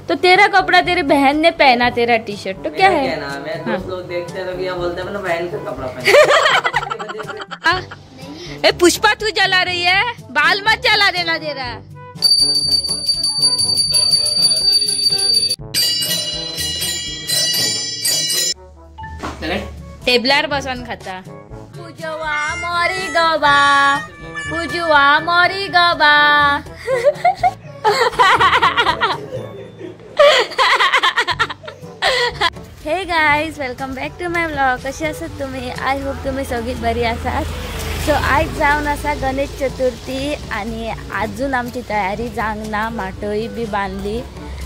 तो तेरा कपड़ा तेरी बहन ने पहना, तेरा टी शर्ट तो क्या है? ना, मैं दोस्त लोग देखते हैं तो क्या बोलते हैं, बहन का कपड़ा पहना। ए पुष्पा तू जला रही है, बाल मत जला देना तेरा। टेबलार बसून खाता। पूजवा मोरी गबा, पूजवा मोरी गबा। Hey guys, welcome back to my vlog. कशी आसात तुम्ही? I hope तुम्ही सगळीच बरी आसात। सो आयज जावन आसा गणेश चतुर्थी आनी आजून आमची तयारी जावंक ना। माटोळी बी बांदली,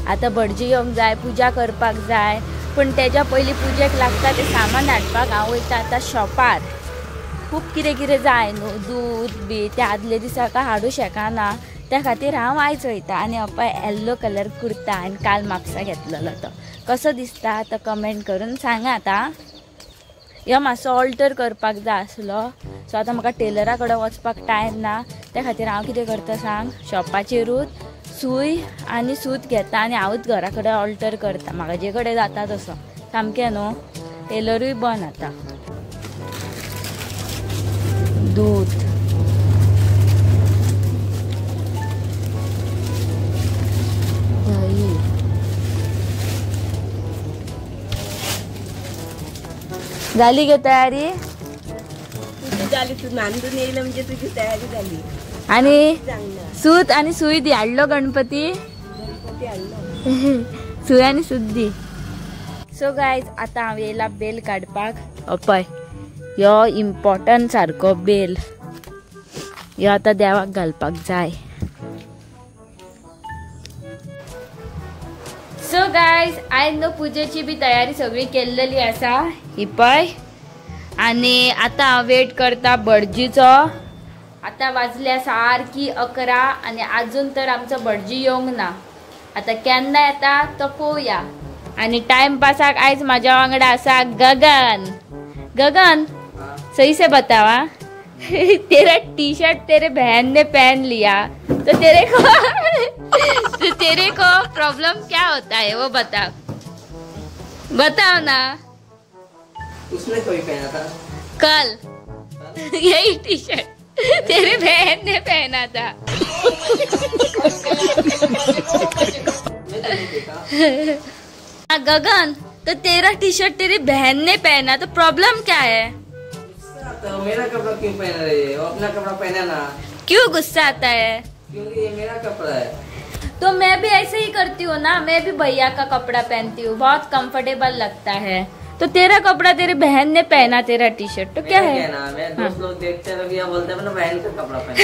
आतां भटजी येवंक जाय, पुजा करपाक जाय, पूण तेज्या पयलीं पुजेक लागता तें सामान हाडपाक हांव वयता आतां शॉपार। खूब कितें कितें जाय न्हू, दूद बी ते आदले दिसा काय हाडूं शकना, त्या खातीर हांव आयज वयता। आनी पळय येल्लो कलर कुर्ता आनी काल म्हापसा घेतलेलो तो कसो दिसता तो कमेंट करून सांगात आं। ह्यो मातसो ऑल्टर करपाक जाय आसलो, सो आतां म्हाका टेलरा कडेन वचपाक टायम ना, त्या खातीर हांव कितें करता सांग, शॉपाचेरूच सूय आनी सूत घेता आनी हांवूच घरा कडेन ऑल्टर करता, म्हाका जे कडेन जाता तसो। सामकें न्हू, टेलरूय बंद आतां। दूद दही झाली गे तयारी? तुझी झाली, तू नांदून येईल म्हणजे तुझी तयारी झाली। आणि सूत आणि सुई दी हाडलो गणपती, गणपती हाडलो, सुई आणि सूत दी। सो गायज आतां हांव येयला बेल काडपाक। पळय यो इम्पॉर्टंट सारको बेल, यो आतां देवाक घालपाक जाय। सो गायज आयज न्हू पुजेची बी तयारी सगळी केल्लेली आसा ही पळय। आनी आतां हांव वेट करता भटजीचो। आतां वाजल्या सारकी 11 आनी आजून तर आमचो भटजी येवंक ना। आतां केन्ना येता तो पळोवया। आनी टायमपासाक आयज म्हाज्या वांगडा आसा गगन। गगन सही से बतावा, तेरा टी शर्ट तेरे बहन ने पहन लिया तो तेरे को तो तेरे को प्रॉब्लम क्या होता है वो बता, बताओ ना। उसने कोई पहना था कल यही टी शर्ट तेरे बहन ने पहना था। गगन तो तेरा टी शर्ट तेरी बहन ने पहना तो प्रॉब्लम क्या है? तो मेरा कपड़ा क्यों पहन रही है? वो अपना कपड़ा पहना ना। क्यों गुस्सा आता है? क्योंकि ये मेरा कपड़ा है। तो मैं भी ऐसे ही करती हूँ ना, मैं भी भैया का कपड़ा पहनती हूँ, बहुत कंफर्टेबल लगता है। तो तेरा कपड़ा तेरी बहन ने पहना, तेरा टी शर्ट तो क्या है? ना, मैं दोस्त लोग देखते हैं तो क्या बोलते हैं, बहन का कपड़ा पहना।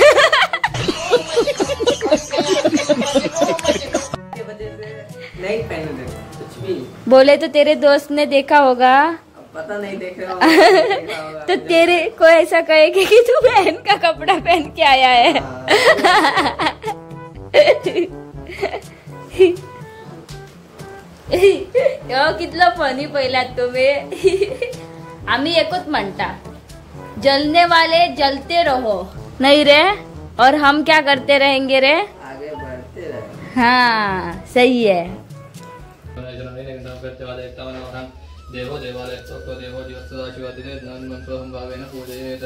नहीं पहने कुछ भी बोले तो तेरे दोस्त ने देखा होगा, पता नहीं देख रहा होगा। तो तेरे को ऐसा कहेगी कि तू बहन का कपड़ा पहन के आया है। यो कितलो फनी पयलात तुम्ही। आम्ही एकच म्हणता, जलने वाले जलते रहो, नहीं रे, और हम क्या करते रहेंगे रे, आगे बढ़ते रहे। हाँ सही है। देवो देवालय देवो पूजयेत।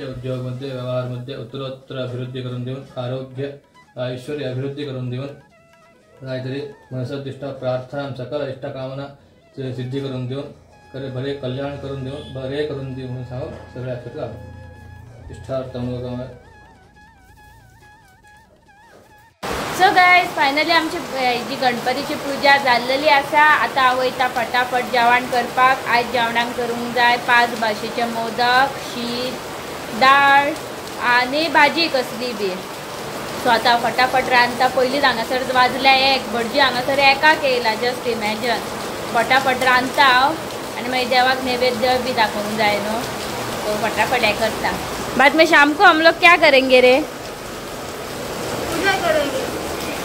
उद्योग मध्ये व्यवहार मध्ये उत्तरोत्तर अभिवृद्धी करून देऊन आरोग्य ऐश्वर्य अभिवृद्धी करून देऊन काहीतरी मनसोद्दिष्ट प्रार्थना सकल इष्टकामना सिद्धी करून देऊन करे बरे कल्याण करून देवन बरे करून दी म्हणून सांगून सगळे आशीर्वाद इष्टार्थ. सो गायज फायनली आमची जी गणपतीची पूजा जाल्लेली आसा. आतां हांव वयता फटाफट जेवण करपाक. आयज जेवणाक करूंक जाय 5 भाशेचे मोदक, शीत, दाळ आनी भाजी कसली बी. सो आतां फटाफट रांदता. पयलींच हांगासर वाजल्या 1, भटजी हांगासर 1 येयला, जस्ट इमॅजन. फटाफट रांदता हांव आनी मागीर देवाक नैवेद्य बी दाखोवंक जाय न्हू, सो फटाफट हें करता. बाद में शाम को हम लोग क्या करेंगे रे? पूजा करेंगे.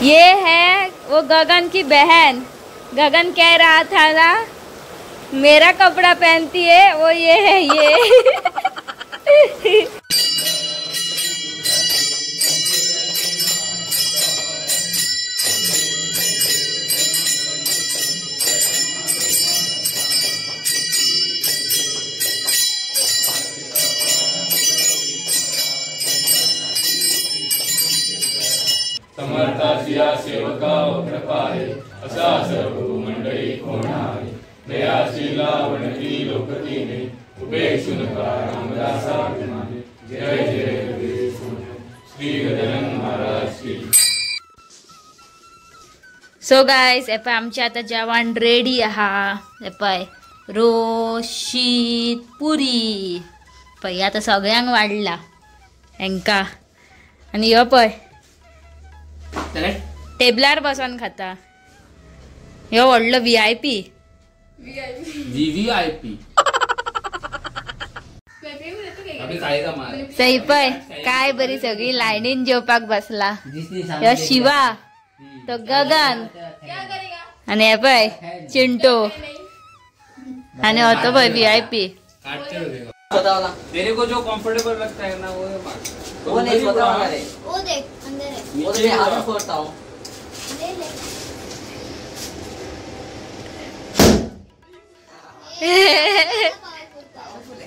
ये है वो गगन की बहन. गगन कह रहा था ना मेरा कपड़ा पहनती है वो, ये है ये. समर्थासिया सेवका कृपाये असा सर्व मंडळी कोणाय दयाशीला वनती लोकतीने उपेक्षु नका रामदासा अभिमाने. जय जय श्री गजानन महाराज की. सो गायज हे पळय आमचें आतां जेवण रेडी आहा. हे पळय रोस, शीत, पुरी. पळय आतां सगळ्यांक वाडला हेंकां. आनी ह्यो पळय टेबलार बसून खाता. ह्यो व्हडलो VIP. VVIP. सही पळय काय बरी सगळी लायनीन जेवपाक बसला. ह्यो शिवा, तो गगन, आनी हे पळय चिंटो, आनी हो तो पळय VIP. तेरे को जो कंफर्टेबल लगता है ना वो नहीं, वो देख अंदर है, वो तो मैं हाथ फोड़ता हूँ. ले ले.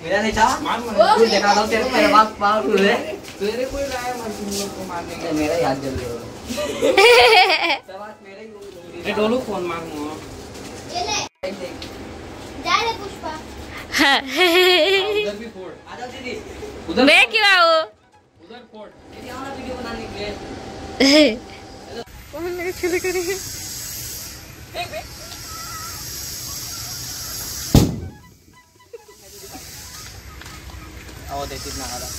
मेरा नहीं था, तू देखा था तेरे मेरे पास पावरफुल है. तेरे कोई लाया मत तुम लोग को मारने का, मेरा याद जल रहा है. सब मेरे ही डोलू फोन मार मो. ये ले जा रे पुष्पा. उधर भी फोड़. आ जाओ दीदी उधर. मैं क्यों आऊं? उधर फोड़. दीदी आओ ना वीडियो बनाने के लिए. कौन मेरे छुले करेंगे? आओ देख कितना आ रहा.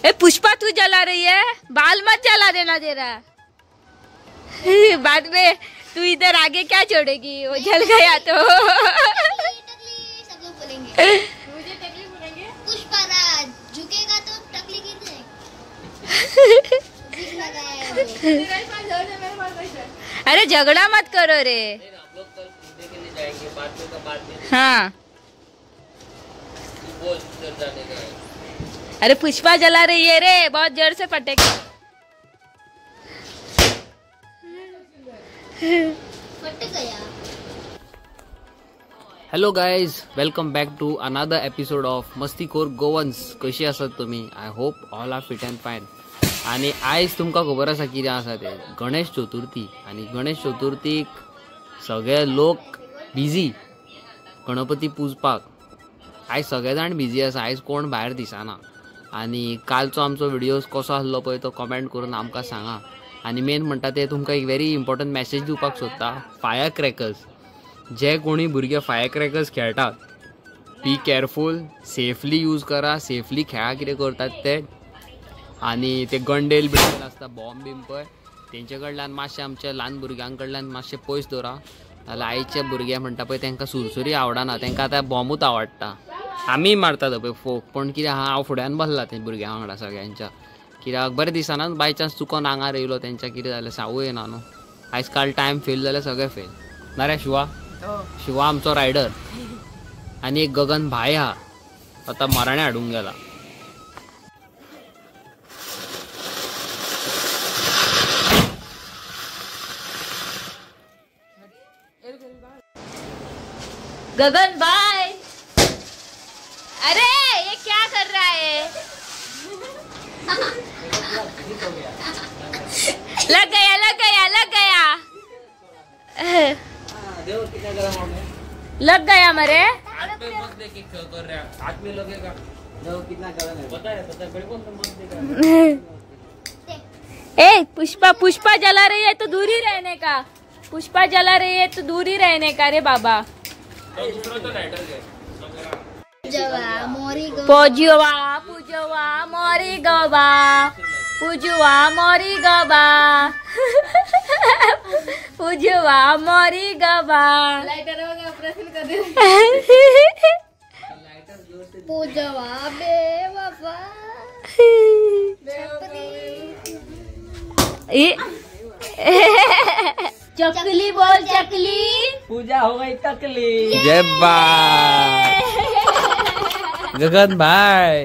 ए पुष्पा तू जला रही है, बाल मत जला देना तेरा. बाद में तू इधर आगे क्या छोड़ेगी, वो जल गया तो. सब लोग बोलेंगे मुझे टकली बोलेंगे. पुष्पा राज झुकेगा तो टकली गिर जाएगी. अरे झगड़ा मत करो रे. हम लोग कल पूजे के लिए जाएंगे, बाद में का बाद में. हाँ बोल उधर जाने का है. अरे पुष्पा जला रही है रे, बहुत जोर से फटेगी. फट Gaya. Hello guys, welcome back to another episode of Mastikhor Goans. कशी आसात तुम्ही? I hope all are fit and fine. आनी आयज तुमकां खबर आसा कितें आसा तें, गणेश चतुर्थी. आनी गणेश चतुर्थीक सगळे लोक बिजी गणपती पुजपाक. आयज सगळे जाण बिजी आसा, आयज कोण भायर दिसना. आनी कालचो आमचो व्हिडियो कसो आसलो पळय तो कमेंट करून आमकां सांगा. आनी मेन म्हणटा ते तुमकां एक व्हेरी इम्पॉर्टंट मॅसेज दिवपाक सोदता. फायर क्रॅकर्स, जे कोणी भुरगे फायर क्रॅकर्स खेळटात, बी केअरफूल, सेफली यूज करा, सेफली खेळा कितें करतात ते. आनी ते गंडेल बिंडेल आसता, बॉम्ब बीम पळय, तेंचे कडल्यान मातशें आमच्या ल्हान भुरग्यां कडल्यान मातशें पयस दवरा. नाल्यार आयचे भुरगे म्हणटा पळय तेंकां सुरसुरी आवडना, तेंकां आतां बॉम्बूच आवडटा. आमी मारतात पळय फोक, पूण कितें आहा हांव फुड्यान बसला ते भुरग्यां वांगडा सगळ्यांच्या, कित्याक बरें दिसना बाय चान्स चुकोन आंगार येयलो तेंच्या कितें जालें सांगू येना न्हू. आयज काल टायम फेल जाल्यार सगळें फेल. ना रे शिवा? शिवा आमचो रायडर. आनी एक गगन भाई आहा, आतां मराणे हाडूंक गेला. गगन भाई, अरे ये क्या कर रहा है? लग गया लग गया लग गया. देखो कितना गरम हो गया। लग गया मरे। हाथ पे मत देख के कर रहा है, हाथ में लगेगा। देखो कितना गरम है। पता है पता है, बड़े कौन मत देख। ए पुष्पा, पुष्पा जला रही है तो दूर ही रहने का। पुष्पा जला रही है तो दूर ही रहने का रे बाबा। पूजवा पूजवा मोरी गवा, पूजवा मोरी गवा, पूजवा मोरी गवा, पूजवा बेवफा। चकली बोल चकली, पूजा हो गई तकली। जय बा गगन भाई,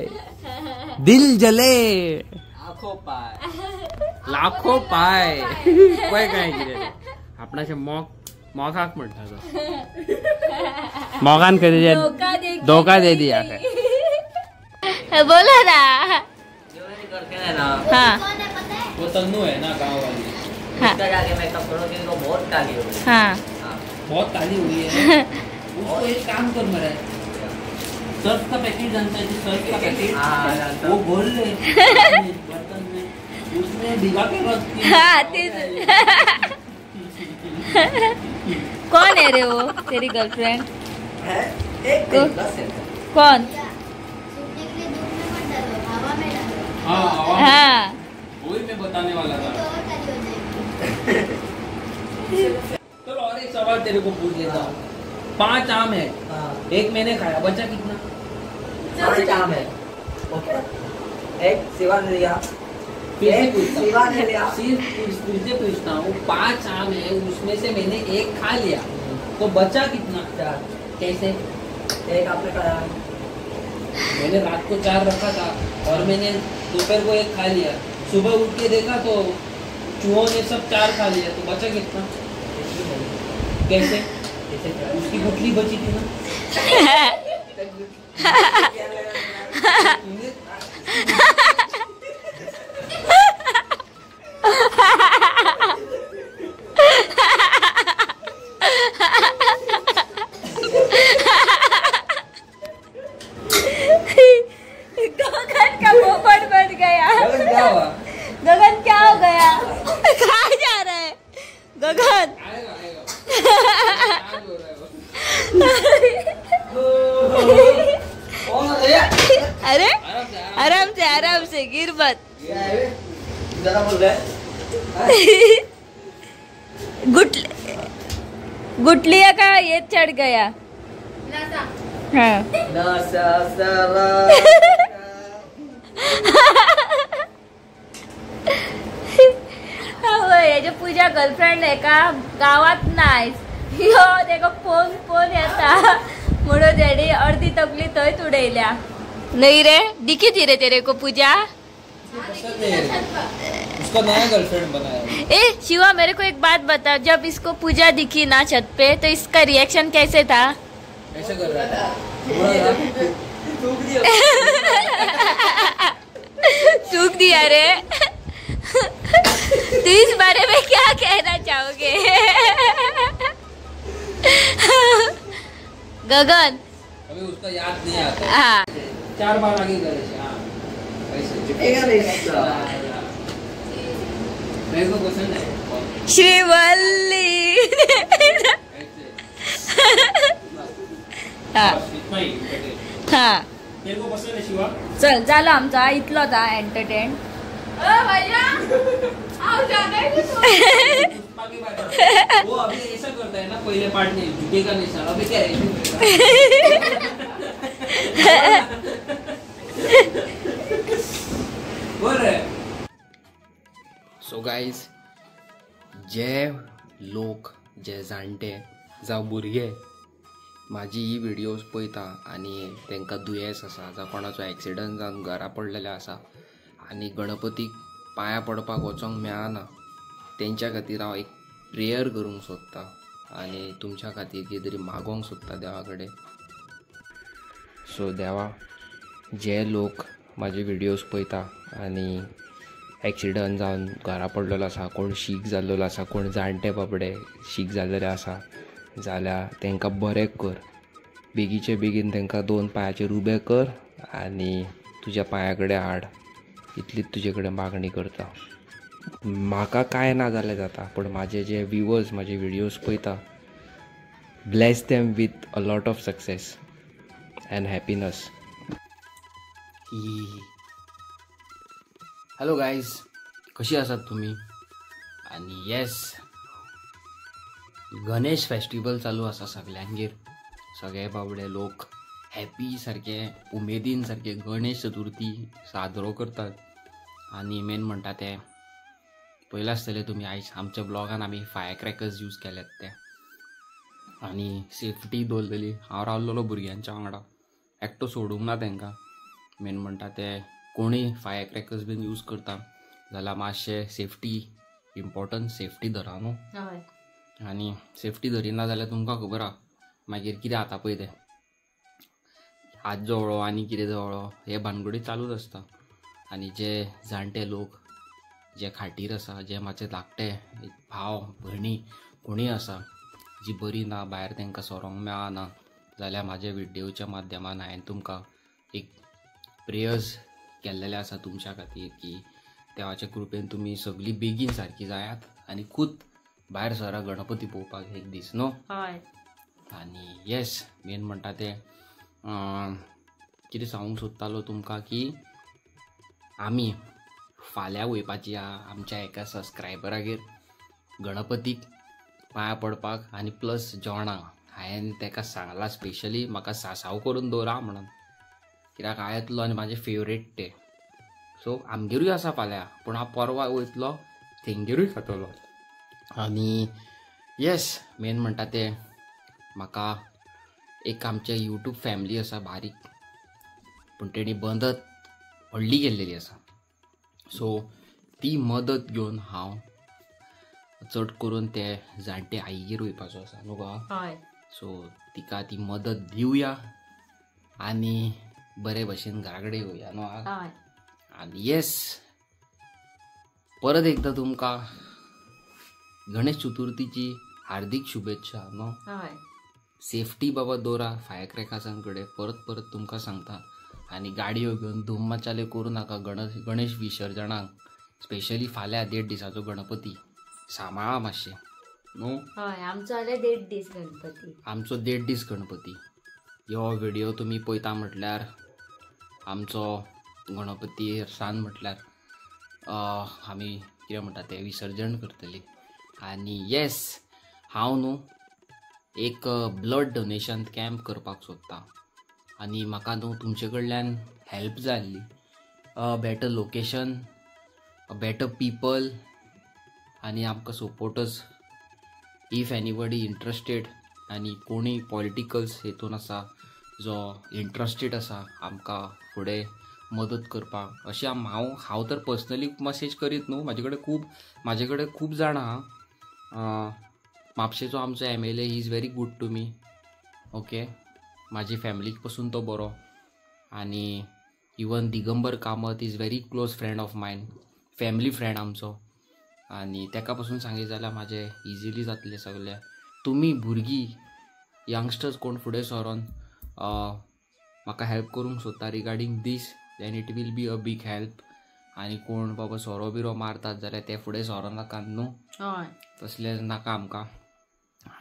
दिल जले आंखों पाए लाखों पाए। काय काय कितें आपणाचे मोग मोगाक म्हणटा तो, मोगान खंय धोका दे दिया है। बोला ना। हाँ वो तन्नू है ना गाँव वाली। हाँ। उसका जाके मेकअप करो क्योंकि वो बहुत काली हो गई। हाँ बहुत काली हुई है। उसको एक काम कर मरा है, सर्फ का पैकेट जानता है? सर्फ का पैकेट वो घोल ले बर्तन में, उसमें भिगा के रख। हाँ कौन है रे वो तेरी गर्लफ्रेंड? है एक कौन? हाँ हाँ वही मैं बताने वाला था। चलो और एक सवाल तेरे को पूछ लेता हूँ। 5 आम है, एक मैंने खाया, बचा कितना? 5 आम है। ओके, एक शिवा ने लिया, फिर से शिवा ने लिया। सिर्फ फिर से पूछता हूँ, 5 आम है, उसमें से मैंने एक खा लिया तो बचा कितना? 4। कैसे? एक आपने खाया, मैंने रात को 4 रखा था और मैंने दोपहर को एक खा लिया, सुबह उठ के देखा तो चूहों ने सब 4 खा लिया, तो बचा कितना? कैसे? उसकी गुठली बची थी ना। गगन का पोपट बन गया। गगन क्या हो गया? कहाँ जा रहा है गगन? आएगा आएगा। अरे आराम से आराम से, गिर मत। गुटलिया का ये चढ़ गया। हाँ ये पूजा गर्लफ्रेंड आहे का गावात नाही, यो देखो फोन फोन येता म्हणून तेणी अर्धी तकली थंय उडयल्या। नहीं रे दिखी थी रे तेरे को पूजा? उसका नया गर्लफ्रेंड बनाया। ए शिवा मेरे को एक बात बता, जब इसको पूजा दिखी ना छत पे तो इसका रिएक्शन कैसे था? ऐसे कर रहा था, सूख दिया रे। तो इस बारे में क्या कहना चाहोगे गगन? अभी उसका याद नहीं आता। हाँ 4 बार आगे करे। हाँ ऐसे मेरे को पसंद है श्रीवल्ली। हाँ हाँ तेरे को पसंद है शिवा? चल झालं आमचा इतलो था एंटरटेन। वो अभी ऐसा करता है ना, पहले पार्ट नहीं झुकेगा नहीं साला, अभी क्या है बोल रहे। सो गाइज, जे लोक जे जाणटे जावं भुरगे म्हाजी ही व्हिडियोज पळयता आनी तांकां दुयेंस आसा जावं कोणाचो एक्सिडंट जावन घरा पडलेले आसा आनी गणपतीक पांयां पडपाक वचोंक मेळना, तेंच्या खातीर हांव एक प्रेयर करूंक सोदता आनी तुमच्या खातीर कितें तरी मागोंक सोदता देवा कडेन। सो देवा, जे लोक म्हाजे व्हिडियोज पळयता आनी एक्सिडंट जावन घरा पडलेलो आसा, कोण शीक जाल्लेलो आसा, कोण जाणटे बाबडे शीक जाल्लेले आसा, जाल्यार तांकां बरें कर, बेगीचे बेगीन तांकां दोन पांयाचेर उबें कर आनी तुज्या पांया कडेन हाड, इतलीच तुजे कडेन मागणी करता. म्हाका कांय ना जाल्यार जाता, पूण म्हाजे जे व्युवर्स म्हाजे व्हिडियोज पळयता, bless them with a lot of success and happiness. Hello guys, कशी आसात तुमी? आनी येस, गणेश फेस्टिवल चालू आसा सगल्यांगेर. सगळे बाबडे लोक हॅपी सारके उमेदीन सारके गणेश चतुर्थी साजरो करतात. आनी मेन म्हणटा ते पयलां आसतलें तुमी आयज आमच्या ब्लॉगान आमी फायर क्रॅकर्स यूज केल्यात ते, आनी सेफ्टी दवरलेली. हांव रावलेलो भुरग्यांच्या वांगडा, एकटो सोडूंक ना तांकां. मेन म्हणटा ते कोणूय फायर क्रॅकर्स बीन यूज करता जाल्यार मातशें सेफ्टी इम्पॉर्टंट, सेफ्टी धरा न्हू. आनी सेफ्टी धरिना जाल्यार तुमकां खबर आहा मागीर कितें जाता पळय तें, हात जवळो आनी कितें जवळो हे भानगडी चालूच आसता. आनी जे जाणटे लोक जे खाटीर आसा, जे मातशे धाकटे भाव भयणी कोणूय आसा जी बरी ना, भायर तांकां सरोंक मेळना जाल्यार म्हाज्या व्हिडियोच्या माध्यमान हांवें तुमकां एक प्रेयर्स केल्लेले आसा तुमच्या खातीर की देवाच्या कृपेन तुमी सगळीं बेगीन सारकी जायात आनी खूद भायर सरा गणपती पळोवपाक एक दीस न्हू. आनी येस, मेन म्हणटा तें कितें सांगूंक सोदतालो तुमकां की आमी फाल्यां वयपाची आहा आमच्या एका सबस्क्रायबरागेर गणपतीक पांया पडपाक आनी प्लस जेवणाक. हांवें ताका सांगलां स्पेशली म्हाका सासाव करून दवरा म्हणून, कित्याक हांव येतलो आनी म्हाजें फेवरेट तें. सो आमगेरूय आसा फाल्यां, पूण हांव परवा वयतलो तेंगेरूय खातलो. आनी येस, मेन म्हणटा तें म्हाका एक आमचे यूट्यूब फॅमिली आसा बारीक, पूण तेणी मदत व्हडली केल्लेली आसा. सो ती मदत घेवन हांव चड करून ते जाणटे आईगेर वयपाचो आसा न्हू गो. सो तिका ती मदत दिवया आनी बरे भशेन घरा कडेन येवया न्हू. आनी येस, परत एकदां तुमकां गणेश चतुर्थीची हार्दिक शुभेच्छा न्हू. सेफ्टी बाबा दवरा फायर क्रॅकर्सां कडेन, परत परत तुमकां सांगता. आनी गाडयो घेवन धूम मचाले करूं नाका गणेश विसर्जनाक, स्पेशली फाल्यां 1.5 दिसाचो गणपती सांबाळा मातशें न्हू. आमचो जाल्यार 1.5 दीस गणपती, आमचो 1.5 दीस गणपती. ह्यो व्हिडियो तुमी पळयता म्हटल्यार आमचो गणपती सान म्हटल्यार आमी कितें म्हणटा तें विसर्जन करतली. आनी येस, हांव न्हू एक ब्लड डोनेशन कॅम्प करपाक सोदता आनी म्हाका न्हू तुमचे कडल्यान हेल्प जाय आसली. बेटर लोकेशन, बेटर पीपल आनी आमकां सपोर्टर्स. If anybody interested आनी कोणूय पॉलिटिकल्स हेतून आसा जो इंट्रस्टेड आसा आमकां फुडें मदत करपाक, अशें हांव तर पर्सनली मॅसेज करीत न्हू. म्हाजे कडेन खूब जाणां आहा. म्हापशेचो आमचो MLA he is very good to me, okay. म्हाजी फॅमिलीक पसून तो बरो. आनी even Digambar Kamat is very close friend of mine, family friend आमचो. आनी ताका पसून सांगीत जाल्यार म्हाजें इजिली जातलें सगळें. तुमी भुरगीं यंगस्टर्स कोण फुडें सरोन म्हाका हेल्प करूंक सोदता regarding this, then it will be a big help. आनी कोण बाबा सोरो बिरो मारतात जाल्यार ते फुडें सरो नाका न्हू, तसलें नाका आमकां.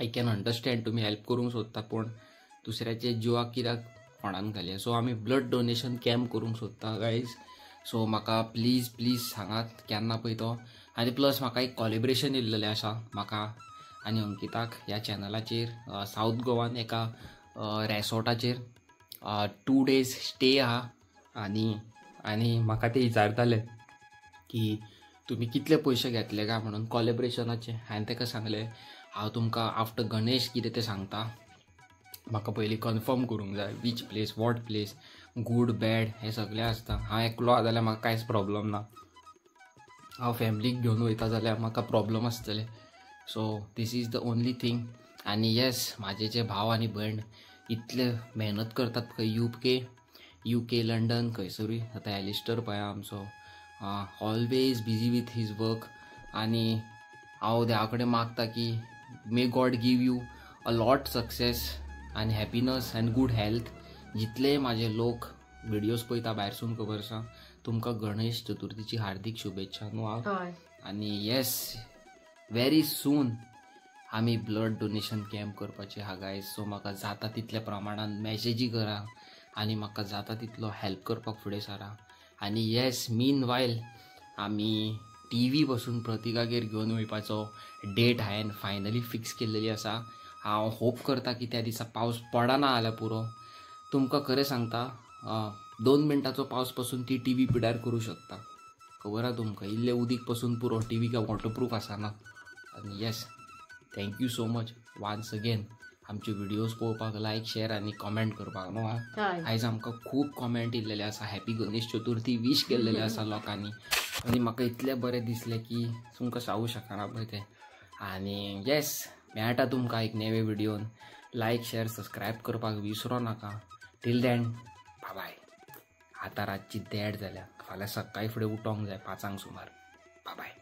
I can understand तुमी हेल्प करूंक सोदता, पूण दुसऱ्याचे जिवाक कित्याक फोंडान घालया. सो आमी ब्लड डोनेशन कॅम्प करूंक सोदता गायज. सो म्हाका प्लीज प्लीज सांगात केन्ना पळय तो. आनी प्लस म्हाका एक कॉलेब्रेशन येयल्लेलें आसा म्हाका आनी अंकिताक ह्या चॅनलाचेर, सावथ गोवान एका रेसॉर्टाचेर 2 डेज स्टे आहा. आनी आनी म्हाका ते विचारताले की तुमी कितले पयशे घेतले काय म्हणून कॉलेब्रेशनाचे. हांवें ताका सांगलें हांव तुमकां आफ्टर गणेश कितें तें सांगता, म्हाका पयलीं कन्फर्म करूंक जाय which place, what place, good bad हें सगळें आसता. हांव एकलो आसा जाल्यार म्हाका कांयच प्रॉब्लम ना, हांव फॅमिलीक घेवन वयता जाल्यार म्हाका प्रॉब्लम आसतले. So this is the only thing. आनी येस, म्हाजे जे भाव आनी भयण इतले मेहनत करतात खंय UK London खंयसरूय. आतां एलिस्टर पळय आमचो always busy with his work. आनी हांव देवा कडेन मागता की may God give you a lot success आनी हॅपीनस अँड गूड हेल्थ. जितले म्हाजे लोक व्हिडियोज पळयता भायरसून खबर आसा, तुमकां गणेश चतुर्थीची हार्दिक शुभेच्छा न्हू हांव. आनी येस, व्हेरी सून आमी ब्लड डोनेशन कॅम्प करपाचे आहा गायज. सो म्हाका जाता तितल्या प्रमाणान मॅसेजी करा आनी म्हाका जाता तितलो हेल्प करपाक फुडें सरा. आनी येस, मीन वायल आमी टी व्ही बसून प्रतिकागेर घेवन वयपाचो डेट हांवें फायनली फिक्स केल्लेली आसा. हांव होप करता की त्या दिसा पावस पडना जाल्यार पुरो. तुमकां खरें सांगता, 2 मिनटाचो पावस पसून ती टी व्ही पिड्यार करूं शकता, खबर आहा तुमकां. इल्लें उदीक पसून पुरो, टी व्ही काय वॉटरप्रूफ आसना. आनी yes, thank you so much once again आमचे व्हिडियोज पळोवपाक, लायक, शेअर आनी कॉमेंट करपाक न्हू. आयज आमकां खूब कॉमेंट येयल्लेले आसा, हॅपी गणेश चतुर्थी विश केल्लेले आसा लोकांनी आनी म्हाका इतलें बरें दिसलें की तुमकां सांगू शकना पळय तें. आनी येस, मेळटा तुमकां एक नवे व्हिडियोन. लायक, शेअर, सबस्क्रायब करपाक विसरो नाका. टील then बाय. आतां रातची 1:30 जाल्या, फाल्यां सकाळीं फुडें उठोंक जाय 5 सुमार. बाय.